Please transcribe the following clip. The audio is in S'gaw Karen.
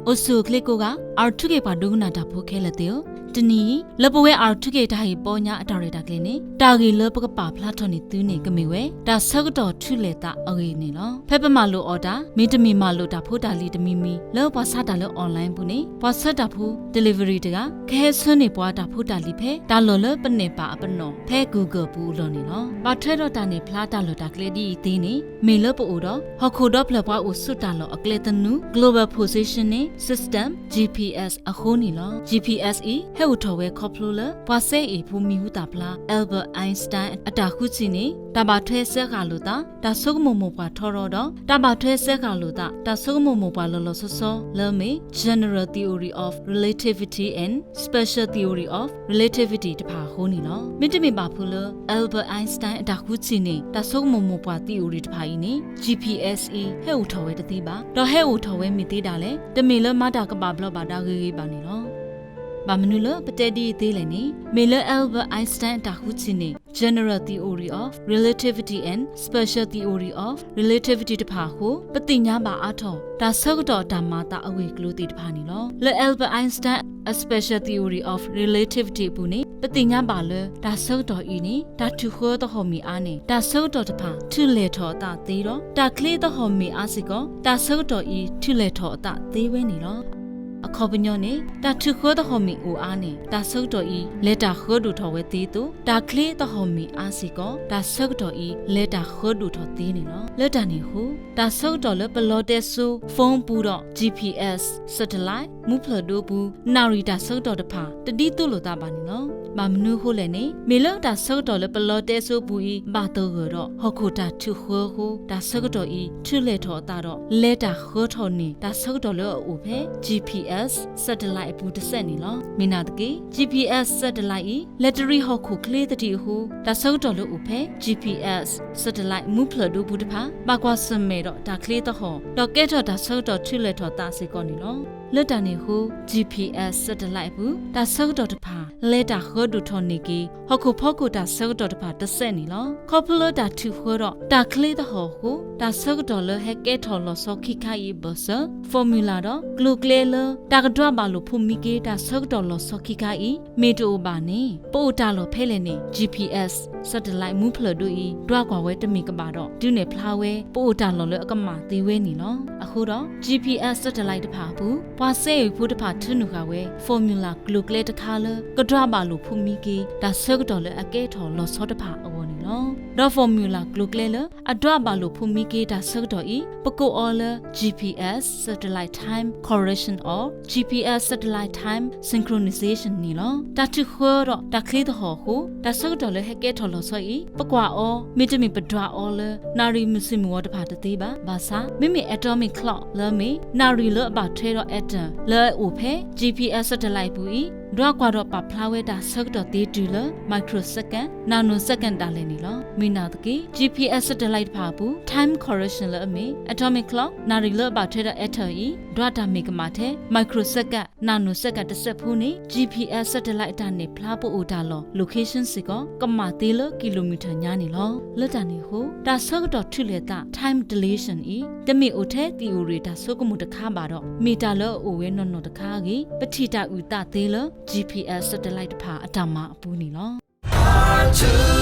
အိၣ်ဆူၣ်အိၣ်ချ့ကိးဂၤ R two K ပှၤဒိကနၣ်တၢ်ဖိခဲလၢာ်သ့ၣ်ဧၢ, တနံၤအံၤ လၢပဝဲ R two K တၢ်ဟ့ၣ်ပီညါအတၢ်ရဲၣ်တၢ်ကျဲၤန့ၣ် တၢ်ဂ့ၢ်လၢပကပာ်ဖျါထီၣ်န့ၢ်သုန့ၣ် ကမ့ၢ်ဝဲ တၢ်ဆၢကတီၢ်ထူလဲၢ်သးအဂ့ၢ်န့ၣ်လီၤ. ဖဲပမၤလိာ်အီၤတၢ် မ့တမ့ၢ်မၤလိာ်တၢ်ဖိတၢ်လံၤတမံၤမံၤ လၢပှၤဆါတၢ်လၢ online ပူၤန့ၣ် ပှၤဆှၢတၢ်ဖိ delivery တဂၤ ကဟဲဆှၢန့ၢ်ပှၤတၢ်ဖိတၢ်လံၤဖဲ တၢ်လီၢ်လၢပနဲၣ်ပာ်အပနီၣ် ဖဲ Google ပူၤအလီၢ်န့ၣ်လီၤ. ဘၣ်ထွဲဒီးတၢ်နဲၣ်ဖျါတၢ်လီၢ်တၢ်ကျဲဒ်အံၤသ့န့ၣ် မ့ၢ်လၢပအိၣ်ဒီး ဟီၣ်ခိၣ်ဒီဖျၢၣ်ပှၤအိၣ်ဆူၣ်တၢ်လီၢ်အကျဲသနူ Global Positioning System, G P S အဃိန့ၣ်လီၤ. G P S အံၤ ဟဲအိၣ်ထီၣ်ဝဲခီဖျိလၢ ပှၤစဲအ့ၣ်ဖိမံၤဟူသၣ်ဖျါ Albert Einstein အတၢ်ဃုထံၣ်န့ၣ် တၢ်ဘၣ်ထွဲစဲဃာ်လိာ်သး တၢ်ဆိကမိၣ်မိၢ်ပှၢ်ထီရီဒီး တၢ်ဘၣ်ထွဲစဲဃာ်လိာ်သး တၢ်ဆိကမိၣ်မိၢ်ပှၢ်လီၤလီၤဆီဆီလၢအမ့ၢ် General Theory of Relativity and Special Theory of Relativity တဖၣ်အဃိန့ၣ်လီၤ. မ့တမ့ၢ်ဘၣ်ဖုးလၢ Albert Einstein အတၢ်ဃုထံၣ်န့ၣ် တၢ်ဆိကမိၣ်မိၢ်ပှၢ် theory တဖၣ်အံၤန့ၣ် G P S အံၤ ဟဲအိၣ်ထီၣ်ဝဲတသ့ဘၣ်. ဒီးဟဲအိၣ်ထီၣ်ဝဲမ့ၢ်သ့ဒၣ်လဲာ် တမ့ၢ်လၢမၤတၢ်ကဘၣ်ဘျီဘၣ်ဒါဂ့ၤဂ့ၤဘၣ်န့ၣ်လီၤ. ဘၣ်မနုၤလၢပတဲဒ်အံၤသ့လဲၣ်န့ၣ် မ့ၢ်လၢ Albert Einstein အတၢ်ဃုထံၣ်န့ၣ် General Theory of Relativity and Special Theory of Relativity တဖၣ်အဃိ ပသ့ၣ်ညါဘၣ်အါထီၣ် တၢ်ဆၢကတီၢ်အတၢ်မၤအသးအဂ့ၢ်အကျိၤသ့ၣ်တဖၣ်န့ၣ်လီၤ. လၢ Albert Einstein အ Special Theory of Relativity အပူၤန့ၣ် ပသ့ၣ်ညါဘၣ်လၢ တၢ်ဆၢကတီၢ်အံၤန့ၣ် တၢ်ထုးဃၢသဟီၣ်မ့ၢ်အါန့ၣ် တၢ်ဆၢကတီၢ်တဖၣ် ထူလဲၢ်ထီၣ်အသးသ့ဒီး တၢ်ချ့သဟီၣ်မ့ၢ်အါစ့ၢ်ကီး တၢ်ဆၢကတီၢ်အံၤ ထူလဲၢ်ထီၣ်အသးသ့ဝဲန့ၣ်လီၤ. အခီပညီန့ၣ် တၢ်ထုးဃၢသဟီၣ်မ့ၢ်အိၣ်အါန့ၣ် တၢ်ဆၢကတီၢ်အံၤ လဲၤတၢ်ဃၢဒိၣ်ထီၣ်ဝဲသ့အသိး တၢ်ချ့သဟီၣ်မ့ၢ်အါစ့ၢ်ကီး တၢ်ဆၢကတီၢ်အံၤ လဲၤတၢ်ဃၢဒိၣ်ထီၣ်သ့န့ၣ်လီၤ. လၢတၢ်န့ၣ်အဃိ တၢ်ဆၢကတီၢ်လၢပလီတဲစိ phone ပူၤဒီး G P S satellite မူဖျၢၣ်ဒိပူၤ နၣ်ရံၣ်တၢ်ဆၢကတီၢ်တဖၣ် တဒ်သိးလိာ်သးဘၣ်န့ၣ်လီၤ. ဘၣ်မနုၤအဃိလဲၣ်န့ၣ် မ့ၢ်လၢတၢ်ဆၢကတီၢ်လၢပလီတဲစိပူၤအံၤ ဘၣ်သဂၢၢ်ဒီး ဟီၣ်ခိၣ်တၢ်ထုးဃၢအဃိ တၢ်ဆၢကတီၢ်အံၤ ထူလဲၢ်ထီၣ်အသးဒီး လဲၤတၢ်ဃၢထီၣ်န့ၢ် တၢ်ဆၢကတီၢ်လၢအအိၣ်ဖဲ G P S satellite အပူၤတစဲးန့ၣ်လီၤ. မ့ၢ်နာ်သက့ G P S satellite အံၤ လဲၤတရံးဟီၣ်ခိၣ်ချ့သထံးအဃိ တၢ်ဆၢကတီၢ်လၢအိၣ်ဖဲ G P S satellite မူဖျၢၣ်ဒိပူၤတဖၣ် ဘၣ်ကွၢ်ဆၢၣ်မဲာ်ဒီးတၢ်ချ့သဟီၣ် ဒီးကဲထီၣ်တၢ်ဆၢကတီၢ်ထူလဲၢ်ထီၣ်သးစ့ၢ်ကီးန့ၣ်လီၤ. လၢတၢ်န့ၣ်အဃိ G P S satellite အပူၤ တၢ်ဆၢကတီၢ်တဖၣ် လဲၤတၢ်ဃၢဒိၣ်ထီၣ်န့ၢ်က့ၤ ဟီၣ်ခိၣ်ဖီခိၣ်တၢ်ဆၢကတီၢ်တဖၣ်တစဲးန့ၣ်လီၤ. ခီဖျိလၢတၢ်ထုးဃၢဒီး တၢ်ချ့သဟီၣ်အဃိ တၢ်ဆၢကတီၢ်လၢဟဲကဲထီၣ်လီၤဆီခံခါအံၤအဘၢၣ်စၢၤ formula ဒီး ကျိၤကျဲလၢ တၢ်ကဒွးဘၣ်လိာ်ဖိးမံက့ၤ တၢ်ဆၢကတီၢ်လီၤဆီခံခါအံၤ မ့ၢ်တအိၣ်ဘၣ်န့ၣ် ပအိၣ်တၢ်လီၢ်ဖဲလဲၣ်န့ၣ် G P S satellite မူဖျၢၣ်ဒိအံၤ ဒွးကွၢ်ဝဲတမ့ၢ်ကဘၣ်ဒီး ဒုးနဲၣ်ဖျါဝဲ ပအိၣ်တၢ်လီၢ်လၢအကမၣ်သ့ဝဲန့ၣ်လီၤ. အဃိဒီး G P S satellite တဖၣ်အပူၤ ပှၤစဲအ့ၣ်ဖိတဖၣ်ထုးနုာ်ဃာ်ဝဲ formula ကျိၤကျဲတခါလၢ ကဒွးဘၣ်လိာ်ဖိးမံက့ၤ တၢ်ဆၢကတီၢ်လၢအကဲထီၣ်လီၤဆီတဖၣ်အဂီၢ်န့ၣ်လီၤ. ဒီး formula ကျိၤကျဲလၢ အဒွးဘၣ်လိာ်ဖိးမံက့ၤတၢ်ဆၢကတီၢ်အံၤ ပကိးအီၤလၢ G P S satellite time correction or G P S satellite time synchronization န့ၣ်လီၤ. တၢ်ထုးဃၢဒီးတၢ်ချ့သဟီၣ်အဃိ တၢ်ဆၢကတီၢ်လၢဟဲကဲထီၣ်လီၤဆီအံၤ ပကွၢ်အီၤ မ့တမ့ၢ်ပဒွးအီၤလၢ နၣ်ရံၣ်မုၢ်ဆ့ၣ်မုၢ်ဂီၤတဖၣ်တသ့ဘၣ်. ဘၣ်ဆၣ် မ့မ့ၢ် atomic clock လၢအမ့ၢ် နၣ်ရံၣ်လၢအဘၣ်ထွဲဒီး atom လၢအအိၣ်ဖဲ G P S satellite အပူၤအံၤ ဒွးကွၢ်ဒီးပာ်ဖျါဝဲတၢ်ဆၢကတီၢ်သ့တုၤလၢ microsecond, nanosecond ဒၣ်လဲာ်န့ၣ်လီၤ. မ့ၢ်နာ်သက့ G P S satellite တဖၣ်အပူၤ time correction လၢအမ့ၢ် atomic clock နၣ်ရံၣ်လၢအဘၣ်ထွဲဒီး atom အံၤ ဒွးတၢ်မ့ၢ်ကမၣ်ထဲ microsecond, nanosecond တစဲးဖိန့ၣ် G P S satellite အတၢ်နဲၣ်ဖျါပအိၣ်တၢ်လီၢ် location စ့ၢ်ကီး ကမၣ်သ့လၢ kilometer ညါန့ၣ်လီၤ. လၢတၢ်န့ၣ်အဃိ တၢ်ဆၢကတီၢ်ထူလဲၢ်သး time dilation အံၤ တမ့ၢ်အိၣ်ထဲ theory တၢ်ဆိကမိၣ်တခါဘၣ်ဒီး မ့ၢ်တၢ်လၢအအိၣ်ဝဲနီၢ်နီၢ်တခါအဂ့ၢ် ပထံၣ်တၢ်အုၣ်သးသ့လၢ G P S satellite တဖၣ်အတၢ်မၤအပူၤန့ၣ်လီၤ.